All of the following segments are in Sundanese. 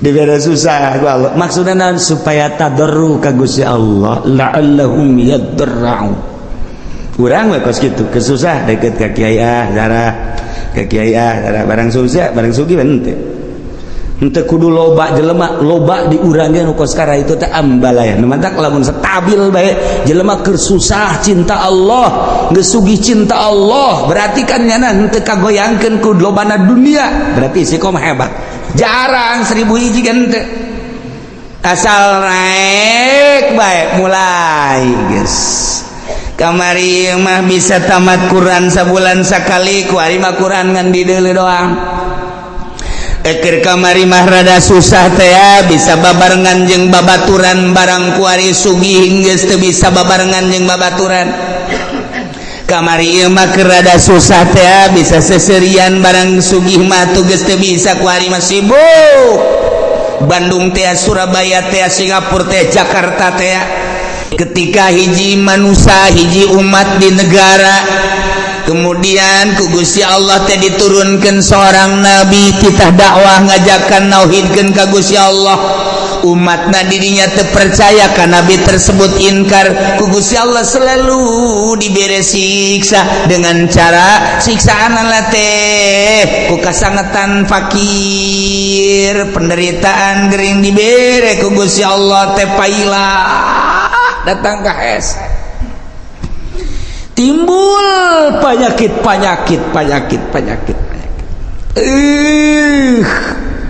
Dibere susah ku Allah, maksudna naon? Supaya tadarru ka Gusti Allah, la'allahum yadarra'un. Urang we kos kitu, kesusah deket ka kiai, ah darah ka kiai, ah darah. Barang susah, barang sugih henteu, henteu kudu loba jelema, loba di urang ge nu kos kara itu teh ambalaya. Nu mantak lamun stabil bae jelema, keur susah cinta Allah, geus sugih cinta Allah, berarti kan nyana henteu kagoyangkeun ku lobana dunia, berarti istiqomah hebat. Jarang 1000 hiji kan teu, asal naik bae mulai geus. Kamari mah bisa tamat Quran sabulan sakali, kuari mah Quran ngan dideuleu doang. Eker kamari mah rada susah teh ya, bisa babarengan jeung babaturan, barang kuari sugih geus teu bisa babarengan jeung babaturan. Kamari ieu mah keur rada susah teh ya, bisa seserian, barang sugih mah tuh geus teu bisa. Kuari mah sibuk Bandung teh, Surabaya teh, Singapura teh, Jakarta teh. Ketika hiji manusia, hiji umat di negara, kemudian ku Gusti Allah teh diturunkan seorang nabi, titah dakwah, ngajakan nauhidkeun ka Gusti Allah. Umatna dirinya terpercaya ka nabi tersebut, inkar, ku Gusti Allah selalu diberi siksa dengan cara siksaan teh ku kasangetan, fakir, penderitaan, gering, dibere ku Gusti Allah teh paila datang ke hes, timbul penyakit, penyakit, penyakit, penyakit, penyakit.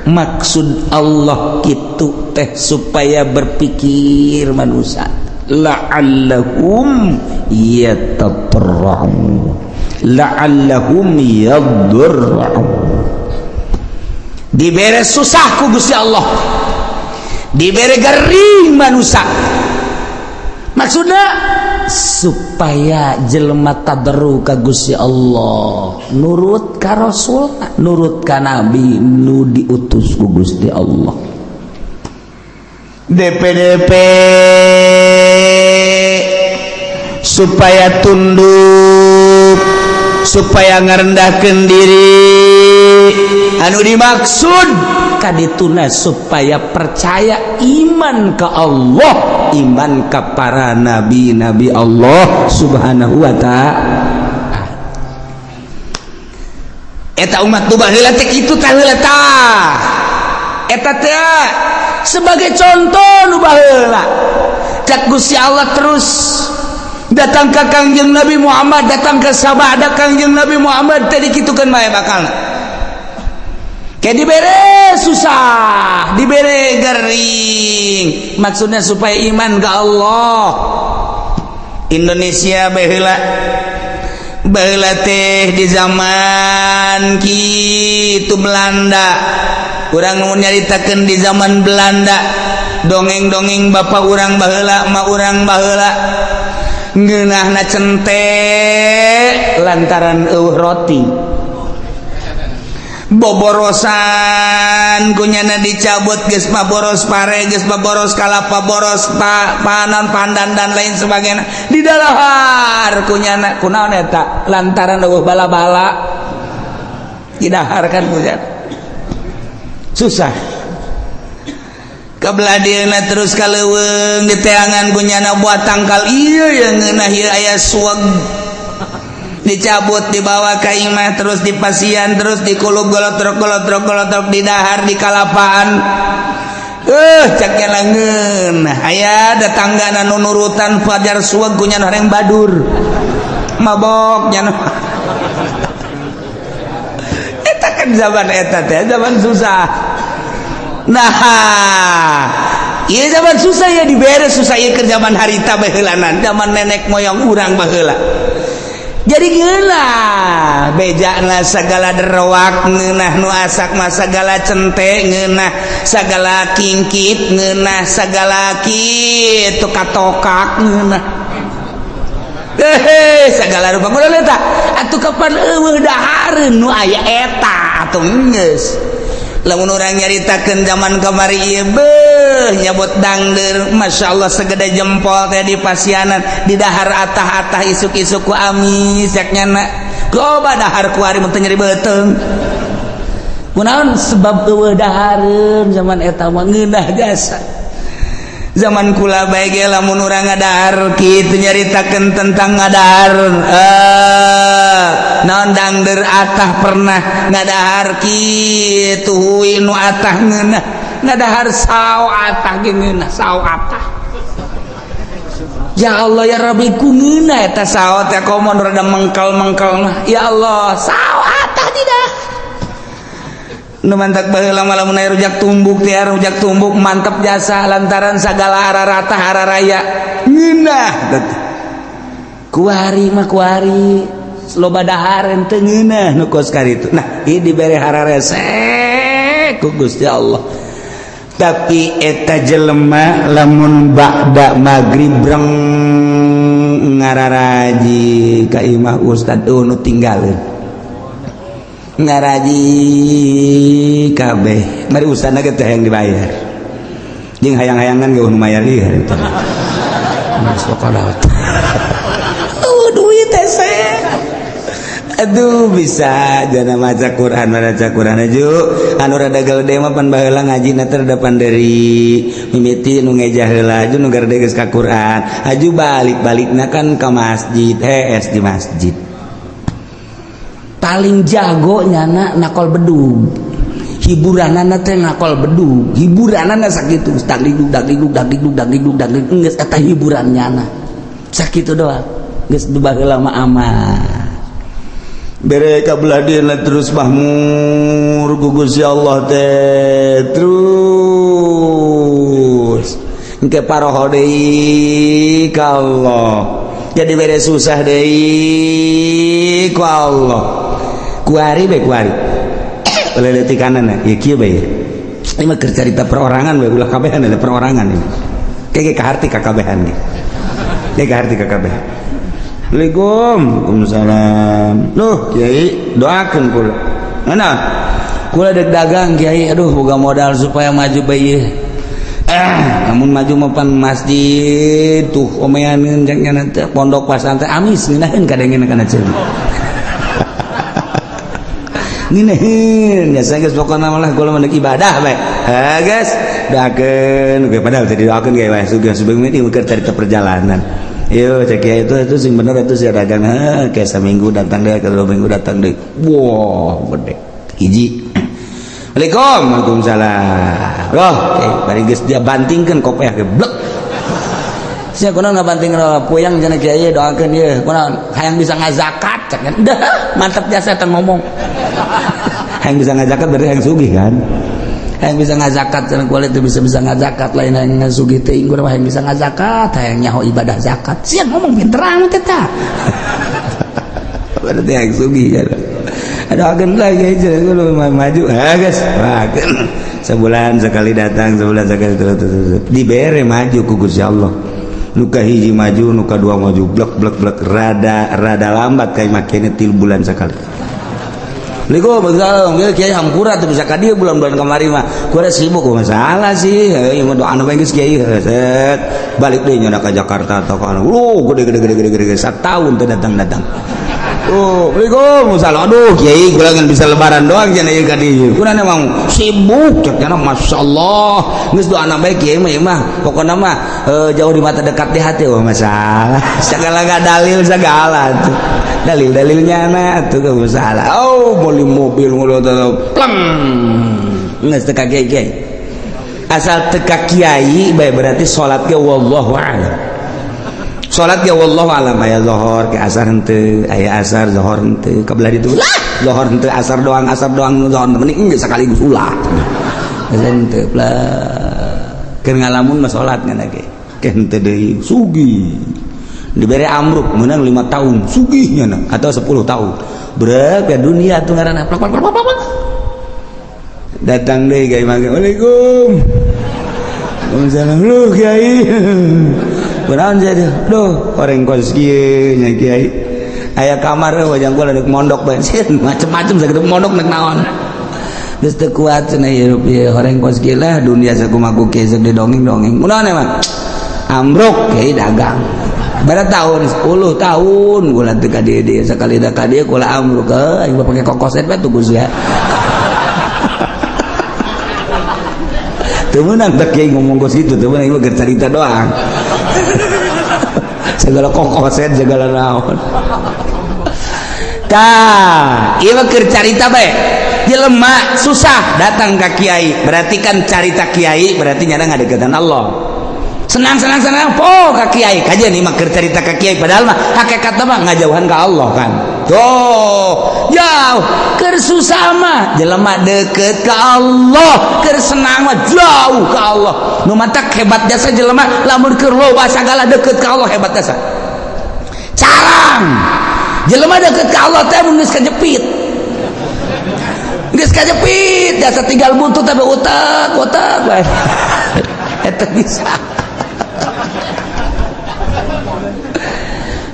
Maksud Allah gitu teh supaya berpikir manusia, la'allahum yatadarra'un, la'allahum yadarra'un. Dibere susah ku Gusti Allah, dibere gering manusia, maksudnya supaya jelema tadarru ka Gusti Allah, nurut ka Rasul, nurut ka nabi nu diutus ku Gusti Allah. DPDP supaya tunduk, supaya ngerendahkan diri, anu dimaksud kadituna supaya percaya, iman ke Allah, iman ke para nabi-nabi Allah Subhanahu wa ta'ala. Eta umat nu baheula teh kitu tah, heula tah eta teh sebagai contoh nu baheula. Cak Gusti Allah terus datang ke Kangjeng Nabi Muhammad, datang ke sabada Kangjeng Nabi Muhammad tadi, kitukeun bae bakal kayak dibere susah, dibere gering, maksudnya supaya iman ke Allah. Indonesia baheula, baheula teh di zaman kitu Belanda, urang mau nyaritakeun di zaman Belanda, dongeng-dongeng bapak urang baheula, ma urang baheula, ngeunahna cente lantaran eueuh roti, boborosan kunyana dicabut, geus boros pare, geus boros kalapa, boros panan, pandan, dan lain sebagainya, didahar kunyana. Kunaon eta? Lantaran eueuh bala-bala, didahar kan kunyana susah. Kebelah dieuna terus ka leuweung, diteangan kunyana buat tangkal ieu yang ngeunah ieu aya suweg, dicabut, dibawa ke imah, terus dipasian, terus dikulub, golotrok, golotrok, golotrok, didahar di kalapaan. Cak langeun aya datangga nu nurutan fajar suweg kunyana horeng badur mabok nya. Eta kan zaman eta teh zaman susah. Nah, iya, zaman susah ya, dibere susah ieu ke zaman harita baheulanan, zaman nenek moyang urang baheula. Jadi gila bejana segala derowak ngeunah, nu asak mah segala cente ngeunah, segala kingkit ngeunah, segala kitu katokak ngeunah, hehe, segala rupa. Kunaon eta atuh? Kapan eueuh dahareun nu aya eta atuh geus. Lamun urang nyaritakeun zaman kamari ieu, beuh, nyabot dangder, Masya Allah, segede jempol teh di pasianan, di dahar atah-atah isuk-isuk ku amis yak nyana. Coba dahar kuari mun teu nyeri beuteung. Kunaon? Sebab euweuh dahareun zaman eta mah, ngeunah jasa. Zaman kula bae ge lamun urang ngadahar kitu, nyaritakeun tentang ngadahar, naon, dangder atah, pernah ngadahar kitu, hui nu atah ngeunah, ngadahar sao atah ge ngeunah, sao atah. Ya Allah ya Rabbi, ku ngeunah eta sao teh, komo rada mengkal-mengkal mah. Ya Allah, sao atah tidak. Nu mantak baheula mah lamun aya rujak tumbuk teh, rujak tumbuk mantep jasa, lantaran sagala ararata araraya ngeunah. Kuari mah, kuari loba dahareun teu ngeunah nu kos karitu. Nah, ieu dibere hararese ku Gusti Allah. Tapi eta jelema lamun ba'da magrib breng ngararaji ka imah ustad, oh, nu tinggalin ngaraji kabeh, mari ustadna ge teh yang dibayar jeung hayang-hayangan ge nu mayar ieu harita. Oh, duit teh. Aduh, bisa jana maca Quran, maca Quran aju anu rada gede mah pan baheula ngajina teh rada dari mimiti nu ngejah heula, aju nu garede geus ka Quran, aju balik-balikna kan ka masjid, hees di masjid. Paling jago nyana nakol bedug, hiburanana teh nakol bedug, hiburanana sakitu, dagdikduk dagdikduk dagdikduk dagdikduk dagdikduk, geus eta hiburan nyana sakitu doang. Geus baheula mah aman bere kabelah dieuna, terus mahmur ku Gusti Allah teh, terus engke paroho deui ka Allah, jadi bere susah deui ku Allah. Kuari bae, kuari leletikanana ya kieu bae. Ini mah keur carita perorangan bae, ulah kabehan, ada perorangan ini kayak kaharti kakabehan ge, kayak kaharti kakabehan. Assalamualaikum. Waalaikumsalam. Duh, Kiai, doakan kula. Mana? Kula dek dagang, Kiai. Aduh, boga modal supaya maju bae. Namun maju mapan masjid tuh omean jaknya nanti pondok pasantren amis ngeunaheun kadengena kana ceuli. Ngeunaheun ya geus, pokona malah kula mah ibadah bae. Ha geus, doakeun ge, padahal teu didoakeun ge wae sugih subuh ini keur carita perjalanan. Yo cek ya, itu sing bener itu sih dagang. Ha, kayak seminggu datang deh, kalau 2 minggu datang deh. Wah, gede. Hiji. Assalamualaikum. Waalaikumsalam. Loh, oke, bari geus dia bantingkeun kopiah ge blek. Sia kunaon ngabanting puyang cenah, kiai doakeun ieu. Kunaon hayang bisa ngazakat cek. Dah, mantap jasa teh ngomong. Hayang bisa ngazakat berarti hayang sugih kan? Hayang bisa ngazakat cenah, kulit bisa bisa ngazakat, lain hayang sugih teh, inggur hayang bisa ngazakat, hayang nyaho ibadah zakat. Sia ngomong pinter amat eta. Berarti hayang sugih kan. Aduh, agen lagi aja kudu maju. Ha geus, doakeun. Sebulan sekali datang, sebulan sekali terus, terus, terus. Dibere maju ku Gusti Allah. Nu kahiji maju, nu kadua maju, blek blek blek, rada rada lambat kayak makanya 3 bulan sekali. Assalamualaikum, waalaikumsalam. Kiai, kiai hampura tuh bisa ka dieu bulan-bulan kamari mah. Kuara sibuk masalah sih. Heuh, mah doa anu geus kiai set. Balik deui nyana ka Jakarta atau ka anu. Lu gede gede gede gede gede satahun teu datang-datang. Oh, Assalamualaikum, salam. Aduh, kiai kula ngan bisa lebaran doang cenah ieu ka dieu. Kuna emang sibuk cek nya, masyaallah. Geus doana bae kiai mah, ieu mah. Pokona mah jauh di mata dekat di hati. Oh, masalah. Segala gak dalil segala tuh. Dalil-dalilnya na tuh gak masalah. Oh, beli mobil ngono pleng. Geus teu ka kiai kiai. Asal teu ka kiai bae berarti salat ge wallahu a'lam. Salat ge wallahu a'lam, aya zuhur ke asar henteu, aya asar zuhur henteu, kabelah ditu lah zuhur henteu, asar doang, asar doang, zuhur mending geus sekaligus ulah. Geus henteu lah. Keur ngalamun mah salat ngana ge. Ke henteu deui sugih. Dibere amruk menang 5 tahun sugihnya na, atau 10 tahun. Berapa dunia tuh ngaranna plak plak plak plak. Datang deui ka imah. Waalaikum. Waalaikumsalam. Lu kiai. Kunaon jadi? Duh, orang kos kieu nya kiai. Aya kamar wajang kula deuk mondok bae. Macem-macem sakitu mondok nek naon. Geus teu kuat cenah hirup ieu horeng kos kieu lah, dunia sakumaha ku kieu sok didongeng-dongeng. Kunaon emang? Amruk kiai dagang. Berapa tahun? 10 tahun kula teu ka dieu dieu, sakali da ka dieu kula amruk, aing mah pake kokoset bae tuh Gus ya. Teu meunang teh kiai ngomong kos kitu, teu meunang, ieu keur carita doang. Segala kokoset, segala naon. Tah, ieu mah keur carita bae. Jelema susah datang ka kiai, berarti kan carita kiai berarti nyana ngadeukeutan Allah. Senang, senang, senang po ka kiai. Kajian ieu mah keur carita ka kiai, padahal mah hakikatna mah ngajauhan ka Allah kan. Tuh, jauh. Keur susah mah jelema deket ka Allah, keur senang mah jauh ka Allah. Nu matak hebat jasa jelema lamun keur loba sagala deket ka Allah, hebat jasa. Carang jelema deket ka Allah teh mun geus kajepit. Geus kajepit jasa tinggal buntut tapi utak utak bae. Eta bisa.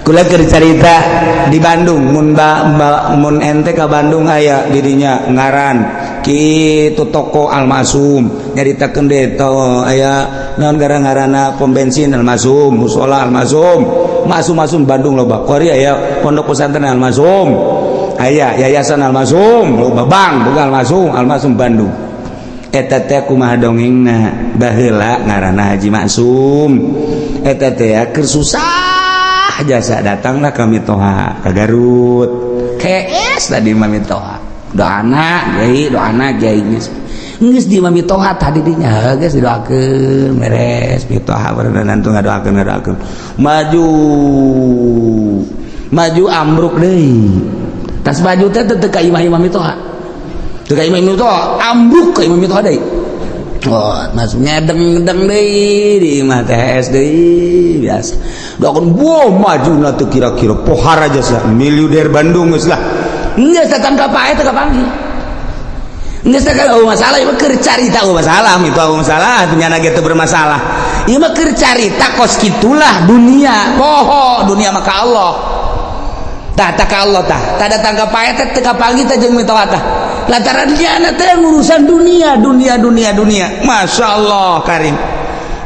Kula keur carita di Bandung, mun ba, ba, mun ente ka Bandung aya dirinya ngaran kitu toko Almasum, nyaritakeun deui to aya naon gara-ngarana pom bensin Almasum, musola Almasum, Masum-masum Bandung loba. Kuari aya pondok pesantren Almasum, aya yayasan Almasum, loba bank boga Almasum, Almasum Bandung. Eta teh kumaha dongengna, baheula ngaranna Haji Maksum. Eta teh keur susah jasa datanglah kami toha ke Garut. KS tadi mami toha doana kiai, doana kiai, geus di mami toha tadi dinya geus didoakeun beres mitoha berenang tuh ngadoakeun ngadoakeun maju maju ambruk deui tas maju teh teu ka imah imah mitoha, teu ka imah mitoha, ambruk ka imah mitoha deui. Oh, masuk ngedeng-ngedeng deui di imah THS deui biasa. Doakeun wah maju na teu kira-kira pohara jasa miliuder Bandung geus lah. Geus datang ka pae teu kapanggih. Geus teh oh masalah ieu mah keur carita, oh masalah itu, oh masalah nyana ge teu bermasalah. Ieu mah keur carita kos kitulah dunia, poho dunia mah ka Allah. Tah tah ka Allah tah. Tah datang ka pae teh teu kapanggih teh jeung mitoha tah. Lantaran dia teh urusan dunia, dunia, dunia, dunia. Masya Allah karim.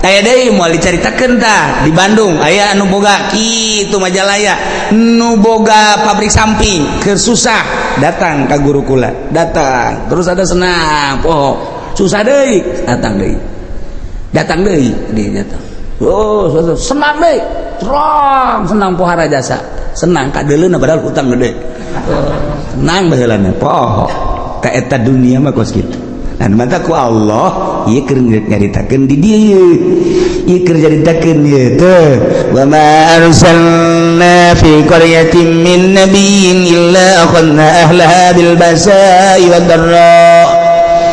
Aya deui moal dicaritakeun tah di Bandung aya anu boga kitu Majalaya, nu boga pabrik samping, keur susah datang ka guru kula, datang terus ada senang poho, susah deui datang deui, datang deui di datang, oh senang deui, terang senang pohara jasa, senang kadeuleuna padahal hutang gede, oh, senang baheulana poho ka eta dunia mah kos kitu. Dan mata ku Allah ieu keur nyaritakeun di dieu, ieu keur nyaritakeun ieu teh wa ma arsalna fi qaryatin min nabiyyin illa akhadna ahlaha bil basa'i wad dharra.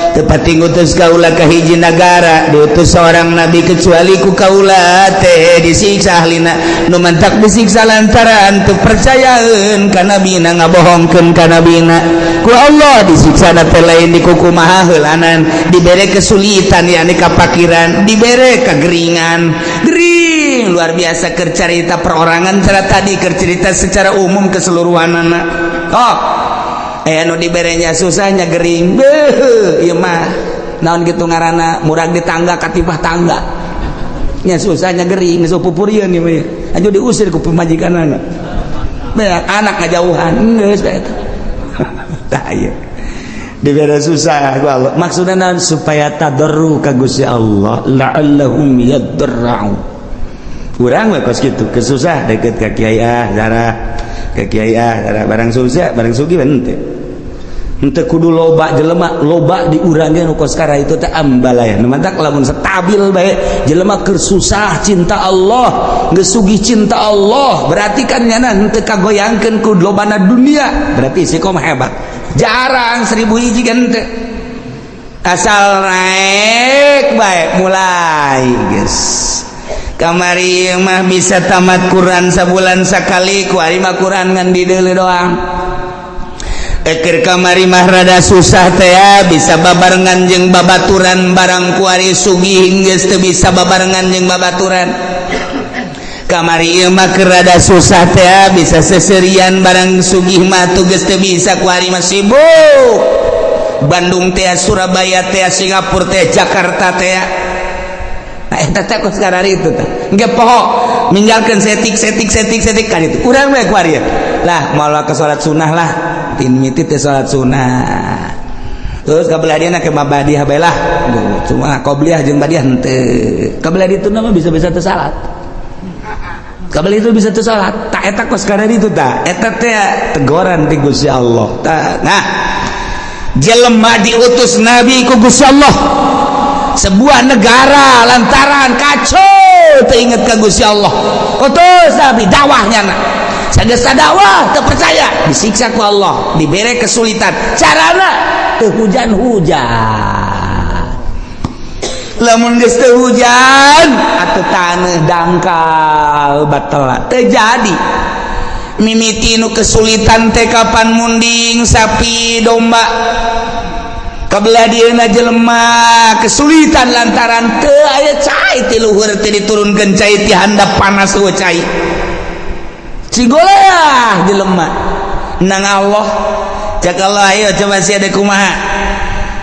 Tepati ngutus kaula ka hiji nagara diutus seorang nabi kecuali ku kaula teh disiksa ahlina. Nu mantak disiksa lantaran teu percayaeun ka nabina, ngabohongkeun ka nabina. Ku Allah disiksa teh lain dikukumaha heulanan, dibere kesulitan yakni kapakiran, dibere kegeringan, gering luar biasa. Keur carita perorangan cara tadi, keur cerita secara umum keseluruhanana. Oh anu diberenya susahnya gering, beuh ieu mah naon kitu ngaranna, murag di tangga katipah tangga nya, susahnya gering geus pupurieun ieu mah anu diusir ku pamajikanana, beak anak ngajauhan geus bae eta. Tah ieu dibere susah ku Allah maksudna naon, supaya tadarru ka Gusti Allah, la'allahum yadarra'u. Urang we kos kitu kesusah deket ka kiai, ah zarah ka kiai, ah zarah, barang susah barang sugih henteu henteu kudu loba jelema, loba di urang ge nu kos kara itu teh ambalaya. Nu mantak lamun stabil bae jelema keur susah cinta Allah, geus sugih cinta Allah, berarti kan nyana henteu kagoyangkeun ku lobana dunia, berarti istiqomah hebat. Jarang 1000 hiji kan teh asal naik bae mulai geus. Kamari mah bisa tamat Quran sabulan sakali, kuari mah Quran ngan dideuleu doang. Eker kamari mah rada susah teh bisa babarengan jeung babaturan, barang kuari sugih geus teu bisa babarengan jeung babaturan. Kamari ieu mah keur rada susah teh bisa seserian, barang sugih mah tuh geus teu bisa. Kuari mah sibuk Bandung teh, Surabaya teh, Singapura teh, Jakarta teh. Nah, eta teh kos karari itu teh engke poho ninggalkeun setik setik setik setik kan itu urang we kuari lah. Moal ke salat sunnah lah, tin miti teh salat sunnah. Terus kabelah dia ke badiah bae lah. Cuma qobliyah jeung badiah henteu. Kabelah ditu mah bisa-bisa teu salat. Kabelah itu bisa teu salat. Tak eta kos kana ditu tah. Eta teh teguran ti Gusti Allah. Nah, jelema diutus nabi ku Gusti Allah. Sebuah negara lantaran kacau teu inget ka Gusti Allah. Utus nabi dakwahnya na. Sageus dakwah teu percaya, disiksa ku Allah, dibere kesulitan. Carana teu hujan-hujan. Lamun geus teu hujan atuh taneuh dangkal batal teu jadi. Mimiti nu kesulitan teh kapan munding sapi domba. Kabelah dieuna jelema kesulitan lantaran teu aya cai ti luhur teh diturunkeun cai ti handap panas eueuh cai. Cigoleah jelema nang Allah. Cek Allah ayo coba si ada kumaha.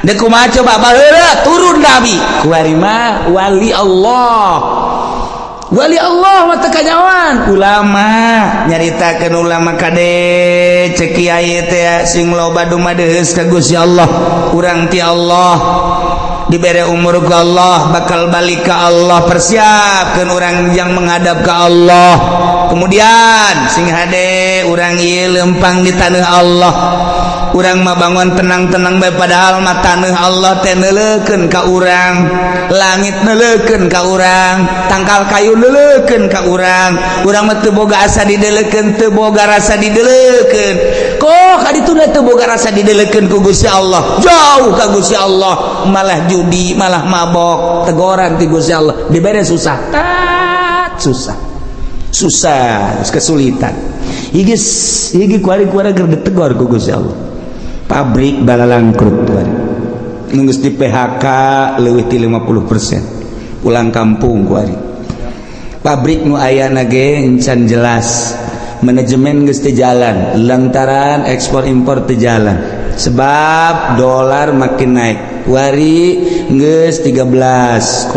Dek kumaha coba baheula turun nabi. Kuari mah wali Allah. Wali Allah mah teu kanyawan. Ulama nyaritakeun ulama kade cek kiai teh sing loba dumadeus ka Gusti Allah. Urang ti Allah dibere umur ku Allah bakal balik ke Allah, persiapkeun urang yang menghadap ke Allah. Kemudian sing hade urang ieu lempang di tanah Allah. Urang mah bangun tenang-tenang bae padahal mah tanah Allah teh neuleukeun ka urang, langit neuleukeun ka urang, tangkal kayu neuleukeun ka urang. Urang mah teu boga asa dideleukeun, teu boga rasa dideleukeun. Kok ka ditu teu boga rasa dideleukeun ku Gusti Allah. Jauh ka Gusti Allah, malah judi, malah mabok, tegoran ti Gusti Allah. Dibere susah, tat susah. Susah, kesulitan. Iki kuari-kuari keur ditegor ku Gusti Allah. Pabrik balalangkrut kuari. Geus di PHK leuwih ti 50%. Pulang kampung kuari. Pabrik nu ayana ge encan jelas. Manajemen geus teu jalan lantaran ekspor impor teu jalan. Sebab dolar makin naik. Kuari geus 13,4.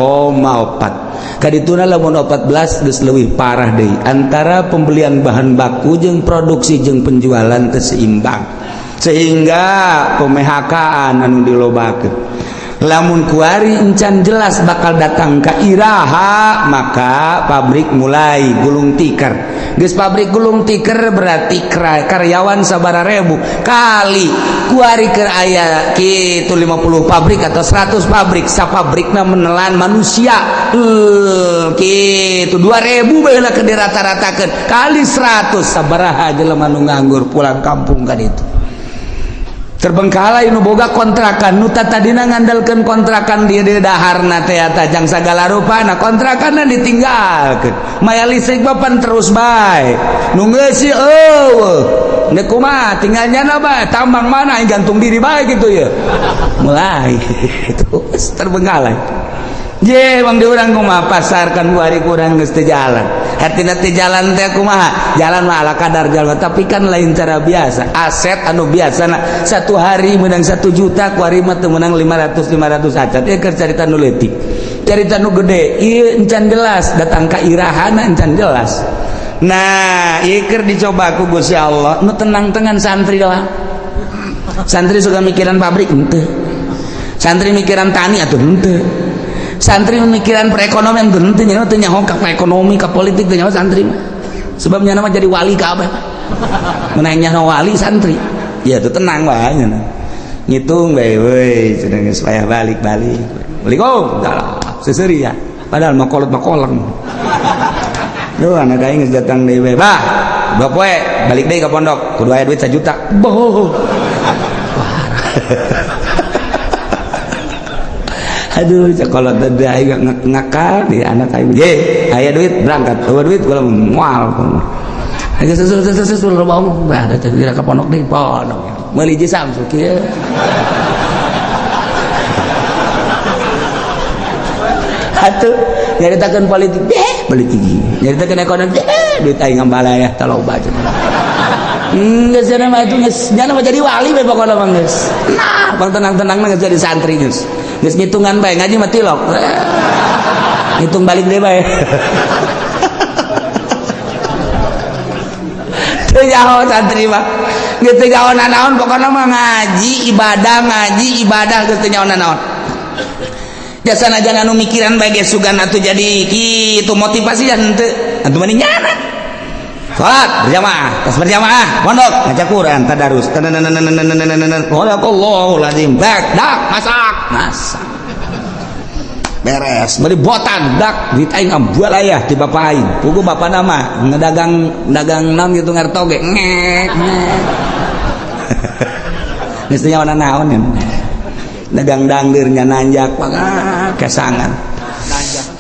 Kadituna lamun 14 geus leuwih parah deui. Antara pembelian bahan baku jeung produksi jeung penjualan teu seimbang. Sehingga pemehakaan anu dilobakeun. Lamun kuari encan jelas bakal datang ka iraha, maka pabrik mulai gulung tikar. Geus pabrik gulung tikar berarti karyawan sabara ribu kali kuari keur aya kitu 50 pabrik atau 100 pabrik, sapabrikna menelan manusia kitu 2000 bae lah keur dirata-ratakeun kali 100 sabaraha jelema nu nganggur pulang kampung ka ditu. Terbengkalai nu boga kontrakan nu tadina ngandalkeun kontrakan dia di daharna teh eta jang sagala rupana kontrakanna ditinggalkeun maya listrik bapan terus bae nu ngeusi eueuh neuk kumaha tinggal nyana bae tambang mana gantung diri bae gitu ya mulai terus terbengkalai. Je bang di urang kumaha pasar kan kuari kurang geus teu jalan. Hartina teu jalan teh kumaha? Jalan mah ala kadar jalan, tapi kan lain cara biasa. Aset anu biasana satu hari menang 1 juta, kuari mah teu menang 500 500 acan. Ieu keur carita nu leutik. Carita nu gede, ieu encan jelas datang ka irahana encan jelas. Nah, ieu keur dicoba ku Gusti Allah, nu tenang-tenang santri doang. Santri suka mikiran pabrik henteu. Santri mikiran tani atuh henteu. Santri memikiran perekonomian henteu, nya teu nyaho ka ekonomi ka politik teu nyaho santri mah. Sebab nya mah jadi wali kabeh. Mun nyaho wali santri. Ya tuh tenang wae nya. Ngitung bae we cenah geus payah balik-balik. Assalamualaikum. Seseuri ya. Padahal mah kolot mah koleng. Duh anak aing geus datang deui we. Bah, 2 poe balik deui ka pondok kudu aya duit 1 juta. Boh. Aduh, kalau tadi aing ngakal di anak aing. Ye, aya duit berangkat. Eueuh duit kula moal. Aja susul susul susul loba omong. Bah, teh kira ka pondok deui, pondok. Meuli jeung Samsu kieu. Atuh nyaritakeun politik, politik. Nyaritakeun ekonomi, duit aing ngambalaya tah loba cenah. Geus cenah mah itu geus nya mah jadi wali we pokona mah geus. Nah, bang tenang-tenang geus jadi santri geus. Geus ngitungan bae ngaji mah tilok. Ngitung balik deui bae. Teu nyaho santri mah. Geus teu nyaho naon, pokona mah ngaji ibadah, ngaji ibadah, geus teu nyaho naon. Jasa najan anu mikiran bae ge sugan atuh jadi kitu motivasi dan henteu atuh mending nyana. Salat berjamaah, tas berjamaah, pondok ngaca Quran, tadarus. Sadaqallahul azim. Dak, dak, masak, masak. Beres, beli botan, dak, duit aing ambual ayah di bapak aing. Pugu bapak nama ngedagang dagang naon gitu ngarto ge ngek ngek. Geus teu nyaho naon ya. Dagang dangdir nya nanjak kesangan.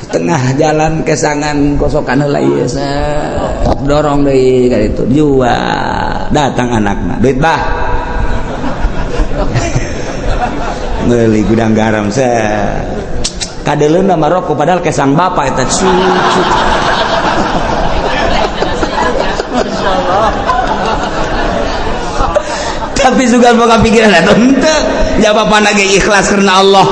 Tengah jalan kesangan kosokan heula ieu dorong deui ka ditu jual, datang anakna duit bah meuli gudang garam set kadeleuna mah rokok padahal kesang bapak eta cucu. Tapi juga boga pikiran eta henteu ja bapana ge ikhlas karena Allah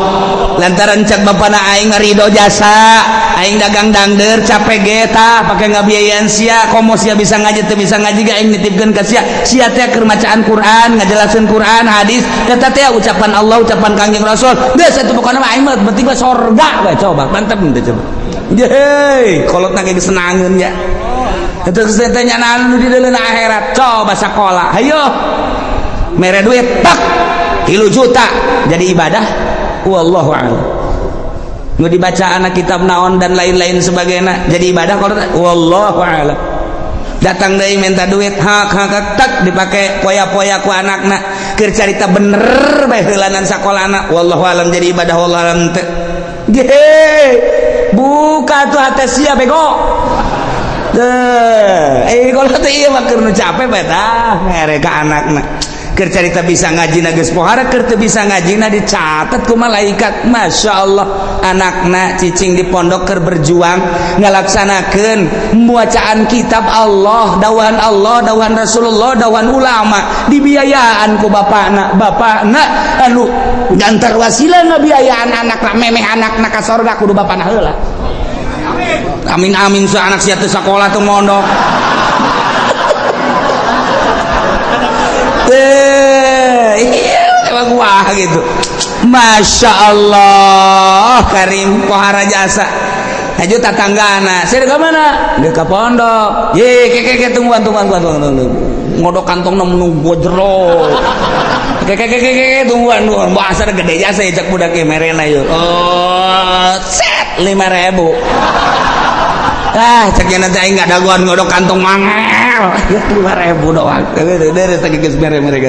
lantaran cak bapana aing ngarido jasa aing dagang dangder capek ge tah pake ngabiayaan sia komo sia bisa ngaji teu bisa ngaji ge aing nitipkeun ka sia sia teh keur macaan Quran ngajelaskeun Quran hadis eta teh ucapan Allah ucapan Kangjeng Rasul geus atuh pokona mah aing mah penting mah sorga we coba mantep teh coba ye kolotna ge geus senangeun nya eta geus teh nyanaan nu di deuleuna akhirat coba sakola hayo mere duit tak 3 juta jadi ibadah wallahu a'lam. Nu dibaca anak kitab naon dan lain-lain sebagainya jadi ibadah kalau wallahu a'lam. Datang deui minta duit hak hak tak dipake poya-poya ku anakna keur carita bener bae heulanan sakolana wallahu a'lam jadi ibadah wallahu a'lam teu. Ge buka tuh hate sia bego. Teu kalau teh ieu mah keur nu capek bae tah mere ka anakna. Keur carita bisa ngaji na geus pohara keur teu bisa ngaji na dicatat ku malaikat. Masya Allah anakna cicing di pondok keur berjuang ngalaksanakeun bacaan kitab Allah, dawahan Allah, dawahan Rasulullah, dawahan ulama dibiayaan ku bapakna. Bapakna anu gantar wasilah ngabiayaan anakna memeh anakna ka sorga kudu bapakna heula. Amin amin su anak sia teu sakola teu mondok. Iya, emang wah gitu. Masya Allah, Karim pohara jasa. Haju tatanggana, saya ke mana? Dia ke pondok. Ye, ke ke ke tungguan tungguan tungguan tungguan. Ngodok kantong nunggu jero. Ke ke ke ke ke tungguan tungguan. Bahasa gede jasa ya cak budak merena yuk. Oh, set 5.000. Ah, ceknya nanti aing nggak dagoan ngodok kantong mangel. 5.000 doang. Dari tadi geus mere mereka.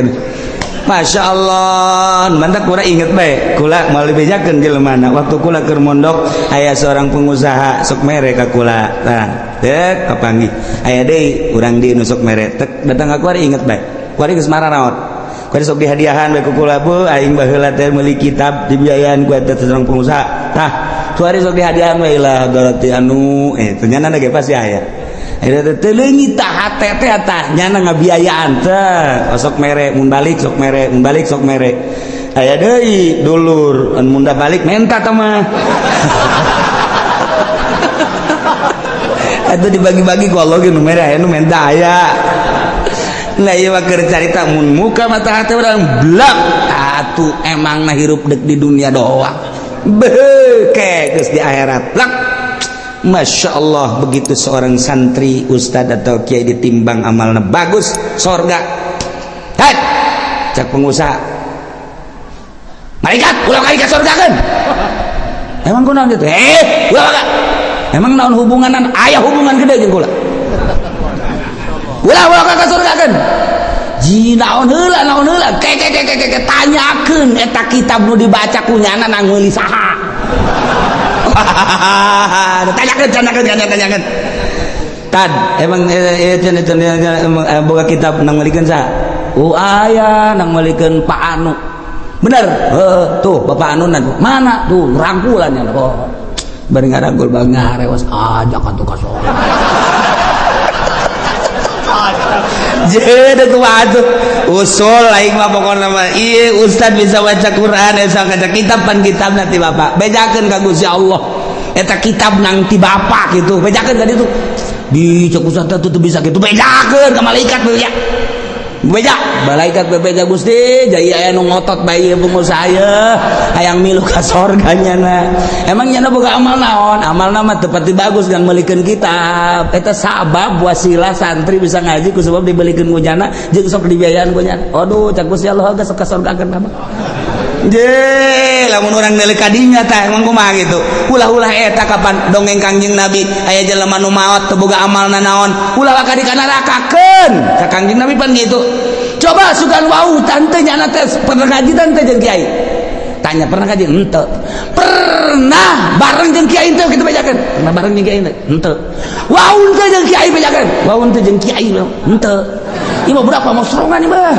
Masya Allah, mantap kula inget bae. Kula moal dibejakeun jelema waktu kula keur mondok aya seorang pengusaha sok mere ka kula. Tah, dek kapanggih. Aya deui urang di nu sok mere. Tek datang ka kuari inget bae. Kuari geus mararaot. Kuari sok dihadiahan bae ku kula, bu aing baheula teh meuli kitab dibiayaan ku eta seorang pengusaha. Tah, kuari sok dihadiahan bae lah doroti anu ternyata ge pasti aya. Eta teh leungit tah hate teh tah nyana ngabiayaan teh sok mere mun balik sok mere mun balik sok mere. Aya deui dulur mun da balik menta tah mah. Atuh dibagi-bagi ku Allah ge nu mere aya nu menta aya. Nah ieu mah keur carita mun muka mata hate urang blak atuh emang na hirup deuk di dunia doang. Beuh geus di akhirat blak. Masya Allah begitu seorang santri ustad atau kiai ditimbang amalnya bagus sorga. Hei cak pengusaha malaikat ulah kali ke sorga kan emang kunaon gitu ulah kagak emang naon hubunganan aya hubungan gede jeung kula ulah ulah ka surga kan ji naon heula ke ke ke ke ke tanyakeun eta kitab nu dibaca ku nyana nang meuli saha. Tanyakeun tanyakeun tanyakeun tad emang boga kitab nang meulikeun saha? Oh aya nang meulikeun Pak Anu. Bener heuh tuh Bapak Anu mana tuh rangkulan nya oh bari ngarangkul bang ngarewas ajak atuh ka sorga. Jadi kumaha tuh usul aing mah pokona mah ieu ustad bisa baca Quran bisa baca kitab pan kitab nanti bapak bejakeun ka Gusti Allah eta kitab nang ti bapak gitu bejakeun ka ditu di cek ustad teh tuh bisa gitu bejakeun ka malaikat ya Beja malaikat bebeja, "Gusti, jadi aya nu ngotot bae pengusaha ye hayang milu ka sorga nyana. Emang nyana boga amal naon?" Amalna mah teu pati bagus, kan meulikeun kitab eta sabab wasilah santri bisa ngaji ku sebab dibelikeun ku nyana jeung sok dibiayaan ku nyana. Aduh, cak Gusti Allah, geus ka sorgakeun abah. Je, lamun urang neuleuk ka dinya tah emang kumaha gitu. Ulah-ulah eta kapan dongeng Kangjeng Nabi aya jelema nu maot teu boga amalna naon, ulah waka dikanarakakeun. Ka Kangjeng Nabi pan gitu. Coba sugan wau tante nyana teh pernah ngaji tante jeung kiai. Tanya, pernah ngaji henteu? Pernah bareng jeung kiai henteu kitu bejakeun? Pernah bareng jeung kiai henteu? Henteu. Wau henteu jeung kiai bejakeun? Wau henteu jeung kiai henteu? Ieu mah budak pamosrongan ieu mah.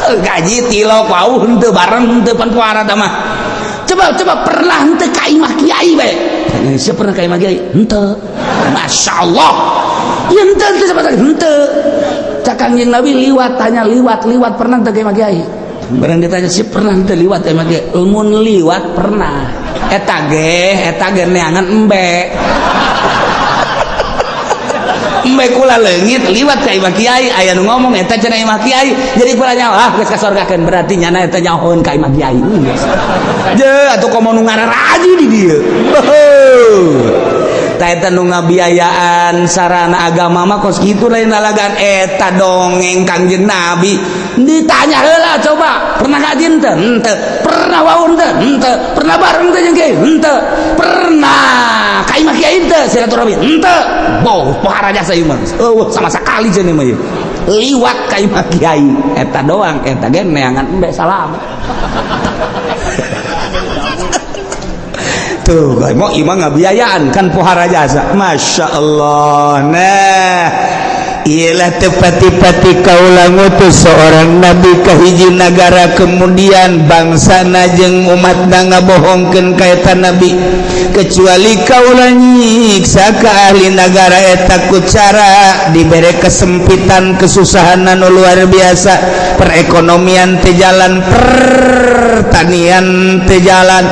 Gaji tilok wau henteu bareng henteu, pan puara mah. Coba coba, pernah henteu ka imah kiai bae? Tanya, siapa pernah ka imah kiai? Henteu. Masya Allah. Ieu henteu henteu sama henteu. Cak Kangjeng Nabi liwat, tanya liwat, liwat pernah teu ka imah kiai? Barang ditanya sih pernah henteu liwat ka imah kiai? Mun liwat pernah. Eta ge neangan embe. Embe kula leungit liwat ka imah kiai, aya nu ngomong eta cenah imah kiai. Jadi kula nyaho, ah geus kasorgakeun, berarti nyana eta nyahoeun ka imah kiai. Geus. Je atuh komo nu ngararaji di dieu. Tah eta nu ngabiayaan sarana agama mah kos kitu, lain lalagan eta dongeng Kangjeng Nabi. Ditanya heula, coba, pernah ngaji henteu? Henteu. Pernah wau henteu? Henteu. Pernah bareng teh jeung kiai? Henteu. Pernah ka imah kiai henteu silaturahmi? Henteu. Boh, pohara jasa ieu mah. Eueuh sama sekali cenah mah ieu. Liwat ka imah kiai eta doang, eta ge neangan embe salam. Tuh, mau imah ngabiayaan kan pohara jasa. Masya Allah. Nah, ialah tepati-pati kaula ngutus seorang nabi ka hiji nagara, kemudian bangsa jeung umat ngabohongkeun ka eta nabi, kecuali kaula nyiksa ka ahli nagara eta ku cara dibere kesempitan, kesusahan anu luar biasa, perekonomian teu jalan, pertanian teu jalan,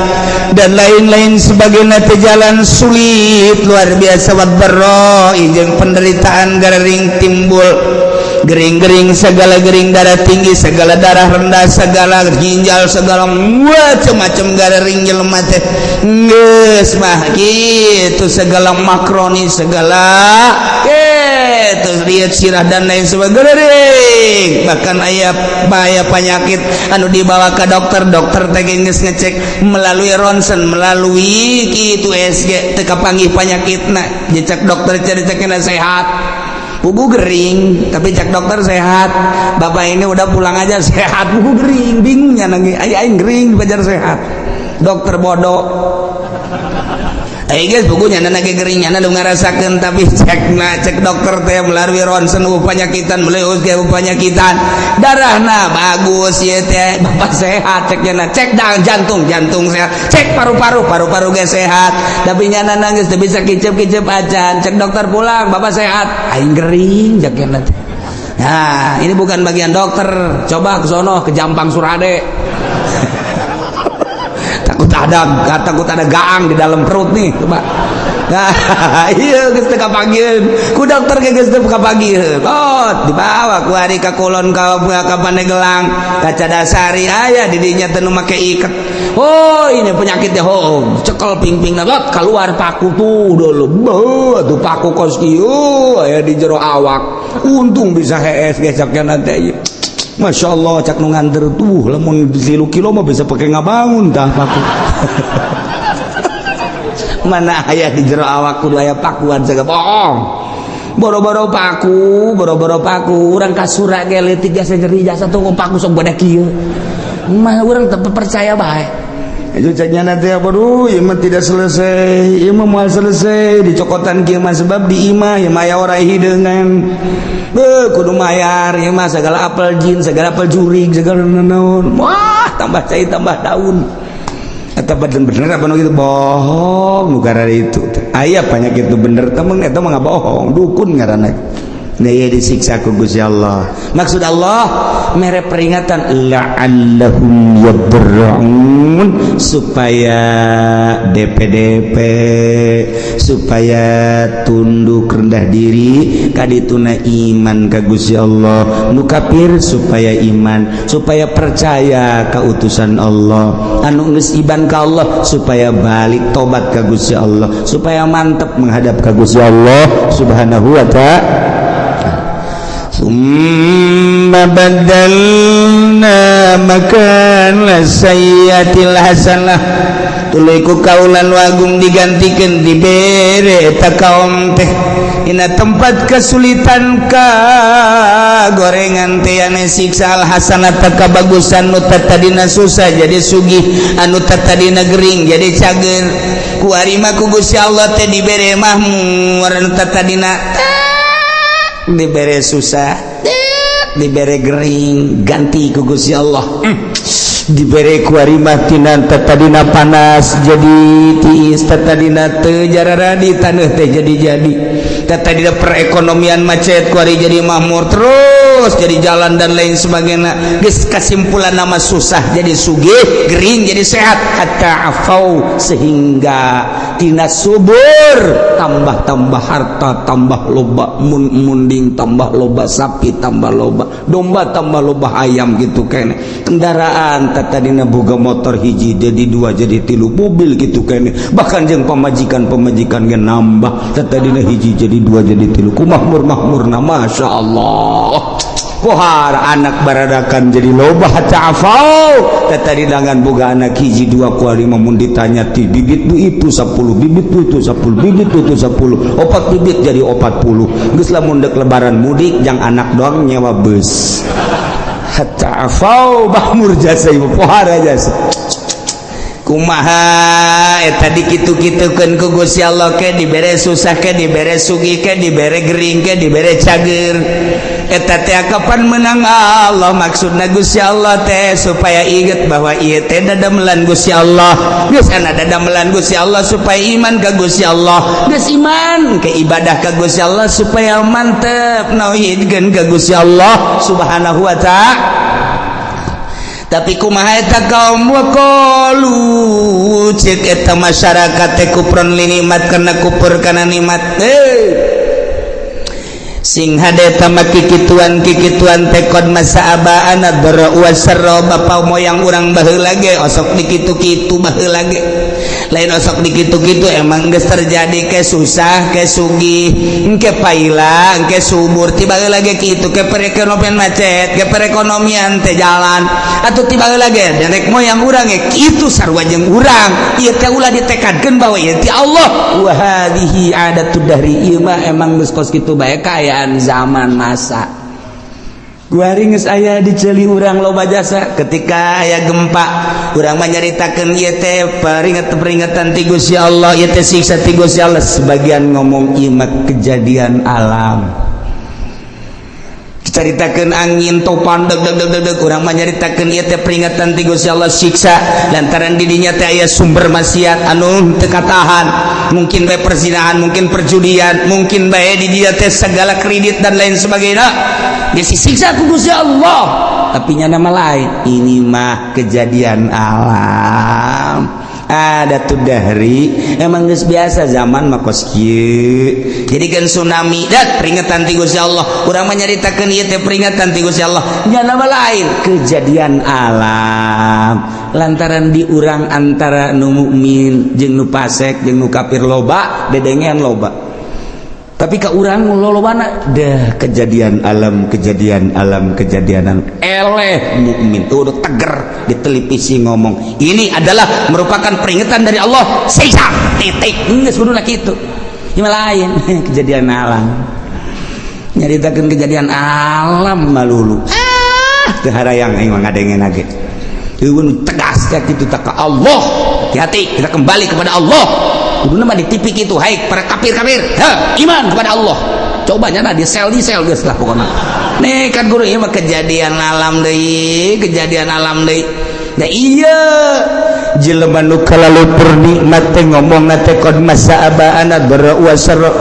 dan lain-lain sebagainya teu jalan, sulit luar biasa, wadh-dharra jeung penderitaan gering timbul, gering-gering segala gering, darah tinggi segala, darah rendah segala, ginjal segala, macam-macam gering jelema teh geus mah gitu, segala makroni segala gitu, riet sirah dan lain sebagainya. Bahkan aya bahaya penyakit anu dibawa ke dokter, dokter teh geus ngecek melalui rontgen, melalui kitu USG, teu kapanggih penyakitna. Dicek dokter, cek sehat, pugu gering, tapi cek dokter sehat, "Bapak ini udah pulang aja, sehat." Pugu gering, bingungnya nangis, aing gering dipajar sehat, dokter bodoh. Aing geus pugu nyana lagi gering, nyana nu ngarasakeun, tapi cek na cek dokter teh melalui rontgen penyakitan, melalui USG penyakitan, darahna bagus ieu teh, bapak sehat cek nyana. Cek dang jantung, jantung sehat. Cek paru-paru, paru-paru ge sehat, tapi nyana nangis teu bisa kicep-kicep acan. Cek dokter, "Pulang, bapak sehat." Aing gering cek nyana teh. Nah, ini bukan bagian dokter. Coba ke sono ke Jampang Surade. Takut ada gaang di dalam perut nih, coba. Nah, iya geus teu kapanggieun. Ku dokter ge geus teu kapanggieun. Oh, dibawa ku ari ka kulon ka Pandeglang, ka Cadasari, aya di dinya teh nu make iket. Oh, ini penyakitnya. Oh, cekel ping-ping lot keluar paku tuh dulu. Beuh, tuh paku kos kieu aya di jero awak. Untung bisa hees ge caknya nanti. Masya Allah, cak nu nganter tuh, lamun 3 kilo mah bisa pakai ngabangun tah paku. Mana aya di jero awak kudu aya pakuan segala bohong. Boro-boro paku, boro-boro paku, urang kasura ge leutik jasa nyeri jasa tuh paku sok gede kieu. Mah urang teu percaya bae. Itu caknya nanti apa, duh, ieu mah tidak selesai, ieu mah moal selesai dicokotan kieu mah, sebab di imah ieu mah aya orai hideungan. Beuh, kudu mayar ieu mah segala apel jin, segala apel jurig, segala naon. Wah, tambah cai tambah daun. Eta bener apa nu gitu bohong nu gara itu. Aya penyakit itu bener temen, eta mah bohong, dukun ngaranna. Nah, ieu disiksa ku Gusti Allah. Maksud Allah mere peringatan la'allahum yadarra'un, supaya DPDP, supaya tunduk rendah diri kadituna iman ka Gusti Allah. Nu kafir supaya iman, supaya percaya ka utusan Allah. Anu geus iman ka Allah supaya balik tobat ka Gusti Allah, supaya mantep menghadap ka Gusti Allah Subhanahu wa Ta'ala. ثم بدلنا مكان السيئة الحسنة, tuluy ku kaula nu agung digantikan, dibere eta kaum teh dina tempat kesulitan ka gorengan teh ane siksa al hasanata, kabagusan. Nu tadina susah jadi sugih, anu tadina gering jadi cager. Ku arima ku Gusti Allah teh dibere mahmur. Anu tadina dibere susah, dibere gering, ganti ku Gusti Allah. Dibere ku arimah tina tadina panas jadi tiis, tadina teu jararadi taneuh teh jadi jadi, tadina perekonomian macet ku ari jadi makmur, terus jadi jalan dan lain sebagainya. Geus kesimpulan nama susah jadi sugih, gering jadi sehat. Hatta afau, sehingga tina subur tambah-tambah, harta tambah loba, mun munding tambah loba, sapi tambah loba, domba tambah loba, ayam gitu kene, kendaraan tadina boga motor hiji jadi dua, jadi tilu, mobil gitu kene. Bahkan jeung pamajikan, pamajikan ge nambah, tadina hiji jadi dua, jadi tilu. Ku makmur makmurna, masya Allah. Pohar anak baradakan jadi loba. Hatta afau, tadi dangan boga anak hiji dua, kuari mun ditanya ti bibit bu itu 10 bibit, bu itu 10 bibit, bu itu 10, opat bibit jadi 40. Geus lamun dek lebaran mudik jang anak doang nyewa bus. Hatta afau, makmur jasa ibu, pohar jasa. Kumaha eta dikitu-kitukeun ku Gusti Allah? Ke dibere susah, ke dibere sugih, ke dibere gering, ke dibere cager, eta teh kapan menang Allah. Maksudna Gusti Allah teh supaya inget bahwa ieu teh dadamelan Gusti Allah. Geus ana dadamelan Gusti Allah supaya iman ka Gusti Allah. Geus iman ke ibadah ka Gusti Allah, supaya mantep nauhidkeun ka Gusti Allah Subhanahu wa Ta'ala. Tapi kumaha eta kaum? Waqalu, cek eta masyarakat teh, kufron li nikmat, karena kufur kana nikmat. Sing hade eta mah kikituan kikituan teh qad massa abaana dharra wasarra, bapa moyang urang baheula ge osok dikitu-kitu baheula ge. Lain osok dikitu-kitu, emang geus terjadi, ke susah ke sugih, engke paila engke subur. Tiba lagi kitu, ke perekonomian macet, ke perekonomian teh jalan atau tiba lagi nenek moyang urang ge kitu sarua jeung urang. Ieu teh ulah ditekadkeun bahwa ieu ti Allah. Wa hadhihi adatud dahri, ieu mah emang geus kos kitu bae kaayaan zaman masa. Guari geus aya di ceuli urang loba jasa. Ketika aya gempa, urang mah nyaritakeun ieu teh peringatan-peringatan ti Gusti Allah, ieu teh siksa ti Gusti Allah. Sebagian ngomong ieu mah kejadian alam. Caritakeun angin topan deg deg deg deg deg, urang mah nyaritakeun ieu teh peringatan ti Gusti Allah, siksa, lantaran di dinya teh aya sumber maksiat anu teu katahan, mungkin bae perzinahan, mungkin perjudian, mungkin bae di dinya teh segala kredit dan lain sebagainya, disiksa ku Gusti Allah. Tapi nya nama lain, ini mah kejadian alam, ada tuh dari emang geus biasa zaman mah kos kieu. Jadi kan tsunami dat peringatan ti Gusti Allah, urang mah nyaritakeun ieu teh peringatan ti Gusti Allah. Nya nama lain kejadian alam, lantaran di urang antara nu mukmin jeung nu fasik jeung nu kafir loba dedengean loba. Tapi ke urang lolobana dah kejadian alam, kejadian alam, kejadian alam. Eleh mukmin tuh udah teger di televisi ngomong ini adalah merupakan peringatan dari Allah, siksa, titik. Geus kuduna kitu. Ini lain kejadian alam, nyaritakeun kejadian alam malulu. Ah, teu harayang aing mah ngadengen ge. Eueun tegas kayak kitu tak ka Allah. Hati-hati, kita kembali kepada Allah. Kuduna mah di TV kitu, hai para kafir-kafir, ha, iman kepada Allah. Coba nyana di sel, di sel geus lah pokokna. Nih kan guru, ieu mah kejadian alam deui, kejadian alam deui. Nah iya, jelema nu kalalupur nikmat teh ngomongna teh qad massa abaana dharra wa sarra.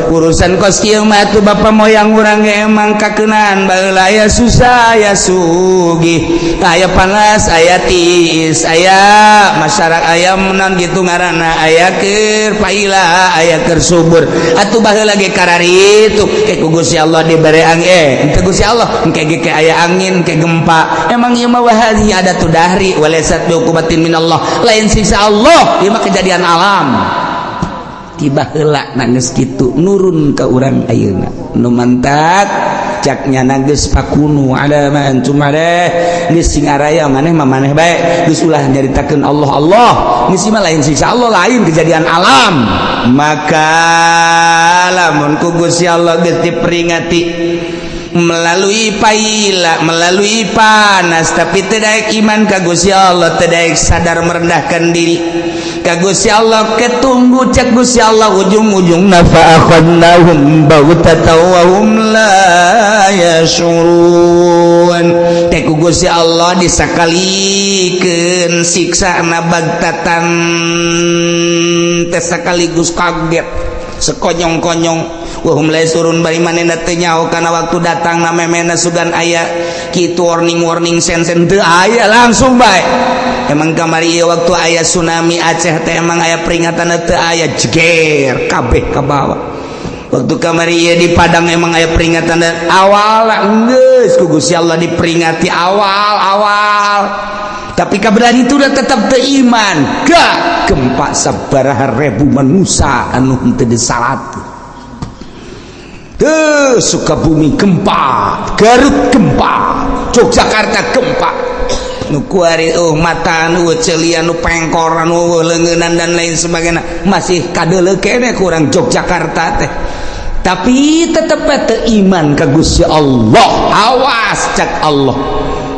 Urusan kos kieu mah atuh bapak moyang urang ge emang kakeunaan baheula, aya susah, aya sugih, aya panas, aya tiis, aya masyarakat, aya naon gitu ngaranna, aya keur paila, aya keur subur. Atuh baheula ge kararitu ke ku Gusti Allah dibere angin, henteu Gusti Allah engke ge ke aya angin, ke gempa. Emang ieu mah wahadhi adatu dahri walaysat biuqubatin minallah, lain siksa Allah, ieu mah kejadian alam. Tiba heula nangis kitu nurun ke urang ayeuna nu mantak caknya geus fakunu ala ma antum alaih, geus sing araya maneh mah maneh bae, geus ulah nyaritakeun Allah. Allah geus mah lain siksa Allah, lain kejadian alam. Maka lamun ku Gusti Allah geus diperingati melalui paila, melalui panas, tapi tidak iman ka Gusti Allah, tidak sadar merendahkan diri ka Gusti Allah, ketunggu cek Gusti Allah ujung-ujung fa akhadnahum baghtatan wa hum la yashurun. Teh ku Gusti Allah disakalikeun siksa na bagtatan teh, sekaligus kaget sekonyong-konyong, wahum la yashurun, bari manehna teu nyaho kana waktu datang na memena. Sugan aya kitu warning-warning sen-sen teu aya, langsung bae. Emang kamari ieu waktu aya tsunami Aceh teh emang aya peringatan? Teu aya, jeger kabeh ka bawah. Waktu kamari ieu di Padang emang aya peringatan awal? Geus ku Gusti Allah diperingati awal-awal, tapi kabelah itu udah tetap teu iman, gak gempa sabaraha ribu manusia anu henteu disalat. Tuh, Sukabumi gempa, Garut gempa, Yogyakarta gempa. Nu kuari oh mata nu celian, nu pengkor, nu leungeunnan dan lain sebagainya masih kadeuleu keneh kurang Yogyakarta teh, tapi tetep teu iman ka Gusti Allah. Awas cak Allah,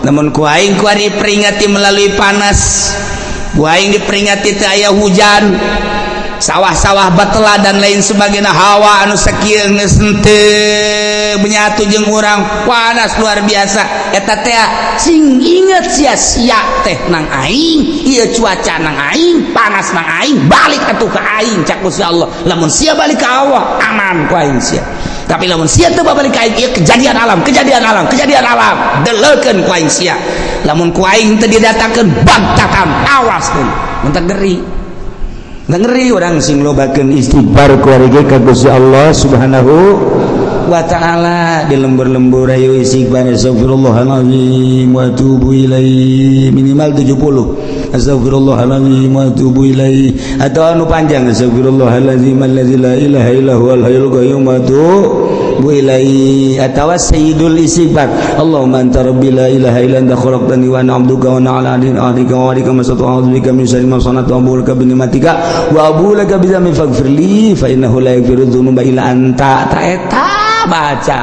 namun ku aing kuari peringati melalui panas, ku aing diperingati teu aya hujan, sawah-sawah batela dan lain sebagainya, hawa anu sakieu geus henteu menyatu jeung urang, panas luar biasa. Eta teh sing inget sia-sia teh nang aing ieu, cuaca nang aing, panas nang aing, balik atuh ka aing cak Gusti Allah. Lamun sia balik ka Allah, aman ku aing sia, tapi lamun sia teu balik ka aing, ieu kejadian alam, kejadian alam, kejadian alam, deleukeun ku aing sia. Lamun ku aing teu didatangkeun bagtatan, awas pun mentak ngeri. Ngeri orang sing lobakeun istighfar kuari ge ka Gusti Allah Subhanahu wa Ta'ala. Di lembur-lembur ayo istighfar, astagfirullahalazim wa atubu ilaih, minimal 70 astagfirullahalazim wa atubu ilaih, atau anu panjang, astagfirullahalazim allazi la ilaha illa huwal hayyul qayyum wa atubu ilaih, atau sayyidul istighfar, Allahumma anta rabbi la ilaha illa anta khalaqtani wa ana abduka wa ana ala ahdika wa wa'dika mastata'tu, a'udzu bika min syarri ma sana'tu, abu'u laka bi ni'matika wa abu'u laka bi dzambi, faghfir li fa innahu la yaghfiru dzunuba illa anta. Ta eta baca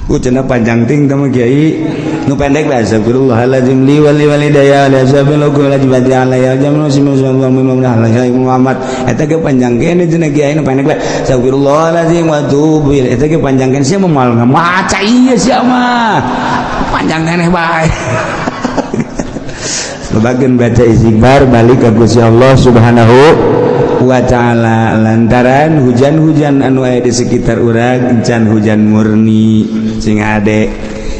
ku cenah panjang ting teh kiai, nu pendek lah, astagfirullahalazim li wa li walidayya li ashabil wa li alayya jamu Muhammad. Eta ge panjang kene cenah kiai, nu pendek lah, astagfirullahalazim wa atubu ilaih. Eta ge panjang kene, sia moal maca ieu, sia mah panjang keneh bae. Bagian baca istighfar, balik ke Gusti Allah Subhanahu wa Ta'ala, lantaran hujan-hujan anu aya di sekitar urang encan hujan murni. Sing ade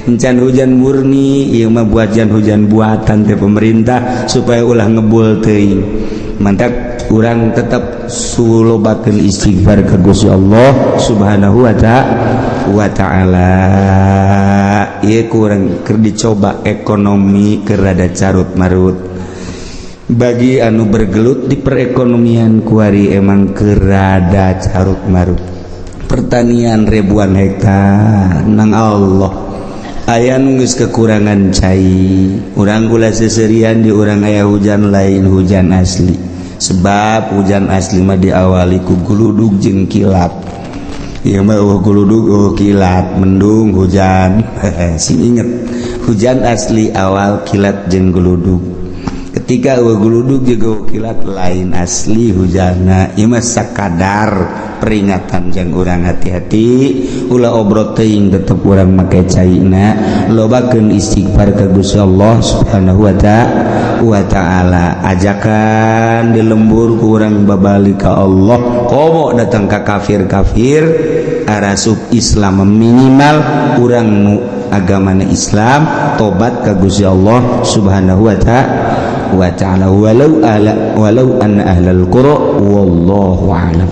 encan hujan murni, ieu mah buatan, hujan buatan teh pemerintah supaya ulah ngebul teuing. Mantap, urang tetap sulobakeun istighfar ke Gusti Allah Subhanahu wa Ta'ala. Ieu kurang keur dicoba ekonomi keur rada carut marut. Bagi anu bergelut di perekonomian kuari emang keur rada carut marut. Pertanian ribuan hektar nang Allah aya nu geus kekurangan cai. Urang gula seserian di urang aya hujan, lain hujan asli, sebab hujan asli mah diawali ku guludug jeung kilat. Ieu mah eueuh guludug, eueuh kilat, mendung hujan. Sing inget, hujan asli awal kilat jeung guludug. Ketika Ketika euweuh guludug juga kilat, lain asli hujana. Ieu mah sakadar peringatan jang urang hati-hati, ulah obrot teuing, tetep urang make caina, lobakeun istighfar ka Gusti Allah Subhanahu wa ta'ala. Ajakan di lembur kurang babalik ka Allah, komo datang ka kafir-kafir arasup Islam, minimal urang nu agamana Islam tobat ka Gusti Allah Subhanahu wa ta'ala. Walau ala walau anna ahlal qura, wallahu a'lam.